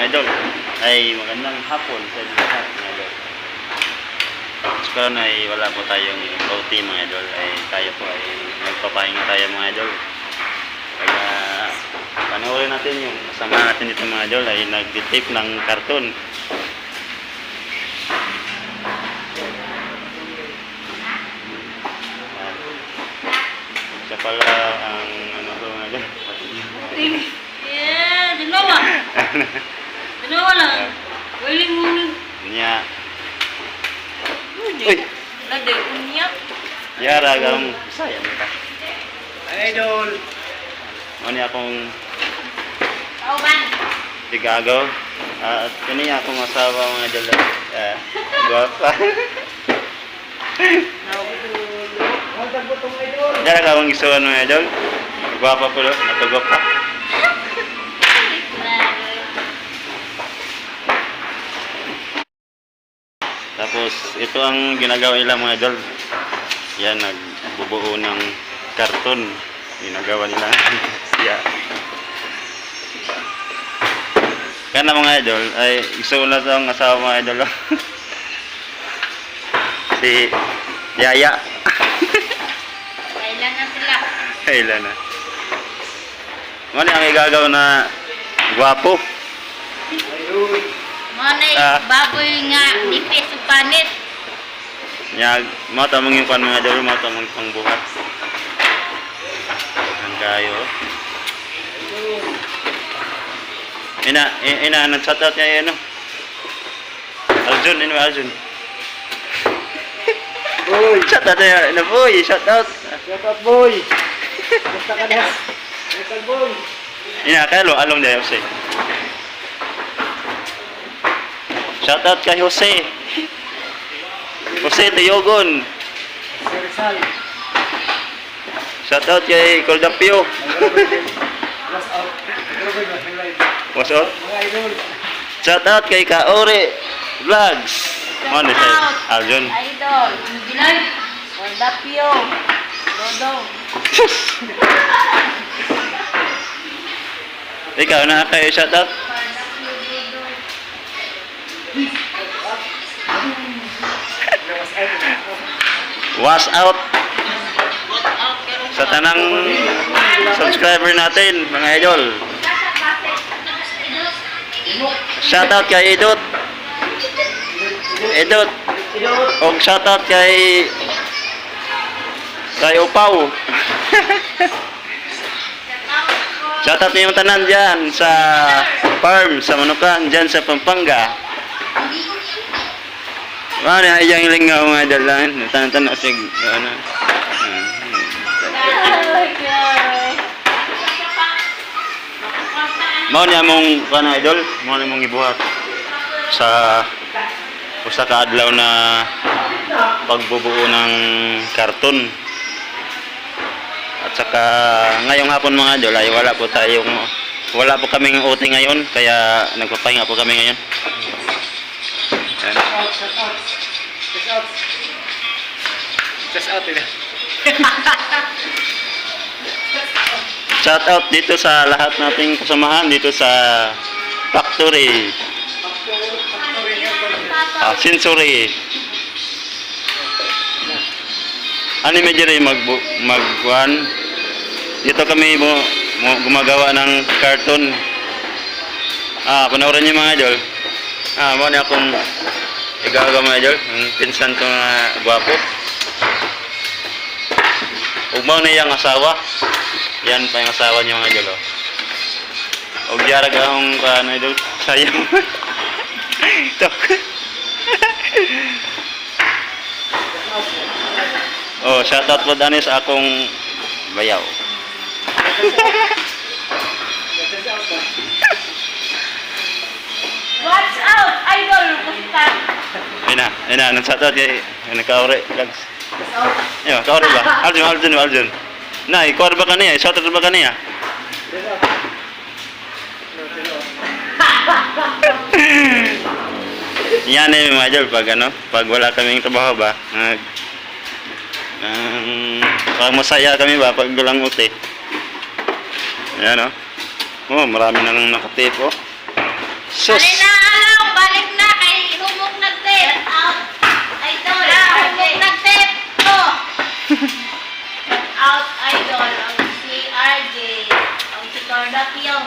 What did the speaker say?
Idol. Ay magandang hapon sa inyo lahat, mga idol. So karon ay wala po tayong OT, mga idol, ay tayo po ay nagpapahinga tayo, mga idol. Kaya panoorin natin yung kasama natin dito, mga idol, ay nag-tape ng karton. Ayan. Siya pala ang ano ko, mga idol. Yeah, dalawa. Dalawa lang. Wiling wiling. Niya. Uy! Lade unya. Yara gang Bisaya man ka. Idol! Ano niya akong Tauban. Igagaw. Ah, at kani akong asawa, mga idol. Ah, gwapa. Ang butong idol! Yara ka akong isuan, mga idol. Gwapa po do, natugok pa. Tapos ito ang ginagawa nila, mga idol. Yan, nagbubuo ng karton. Ginagawa nila. Yeah. Kaya na, mga idol, ay isuon na to ang asawa, mga idol. Si Yaya. Kailan na sila? Kailan na. Mali ang igagaw na gwapo. Idol! Mga Ah. baboy nga nipis ug panit. Nya, mao tamang yung pan, mga idol, mao tamang pangbuhat. Ang kayo. Ina, ina, nag shout out niya ano. Arjun, ina Arjun. Boy! Shout out niya, ina boy, shout out. Shout out, boy! Basta ka na! Basta, boy! Ina, kaya lo, along niya Jose. Shout out kay Jose. Jose Teyogon. Si Rizal! Shout out kay Coldapio. What's up? What's up? Mga idol! Shout out kay Kaore Vlogs. Mo ni siya. Arjun. Idol. Gilay. Waldapio. Dodo. Ikaw na kayo shout out. What's up? Was out sa tanang subscriber natin, mga idol. Shout out kay Idot. Idot. Idol! Og shout out kay Upaw. Shout out yung tanan dyan sa farm, sa Manukan, dyan sa Pampanga. Mao ni iyang lingaw, mga idol lang. Tanan-tanan sig ano. Mao ni among kana, idol, mao ni among gibuhat sa usa ka adlaw na pagbubuo ng karton. At saka ngayong hapon, mga idol, ay wala po kaming OT ngayon kaya nagpapahinga po kami ngayon. Ayan. Shout out! Shout out! Shout out! Shout out eh. Shout out dito sa lahat nating kasamahan dito sa factory, ah, sensory. Ano medyo rin mag magkuan. Dito kami mo gumagawa ng cartoon. Ah, panoorin niyo, mga idol. Ah, mo ni akong igagawa, mga idol, ang pinsan ko nga gwapo. Ug mao na iyang asawa. Yan pa yung asawa niya, mga idol. Oh. Og yara ka akong ano, idol. Sayang. Ito. Oh, shout out po dani sa akong bayaw. Watch out, idol. Basta. Ina, ina, nag shout out kay nakaore vlogs. Shout out! Yo, kaore ba? Arjun, Arjun, Arjun. Na, ikaw ba kaniya? Shout out ba kaniya? Shout out! No, no. Yan eh, mga idol, pag ano, pag wala kaming trabaho ba, nag, pag masaya kami ba, pag walang uti. Ayan oh. Oh, marami nang nakatip oh. Sus. Balik na, along! Balik na! Kay humok nag-tip! Out, idol. Ah, humok nag-tip! Oh! Out, idol. Ang si RJ. Ang si Carla Piong.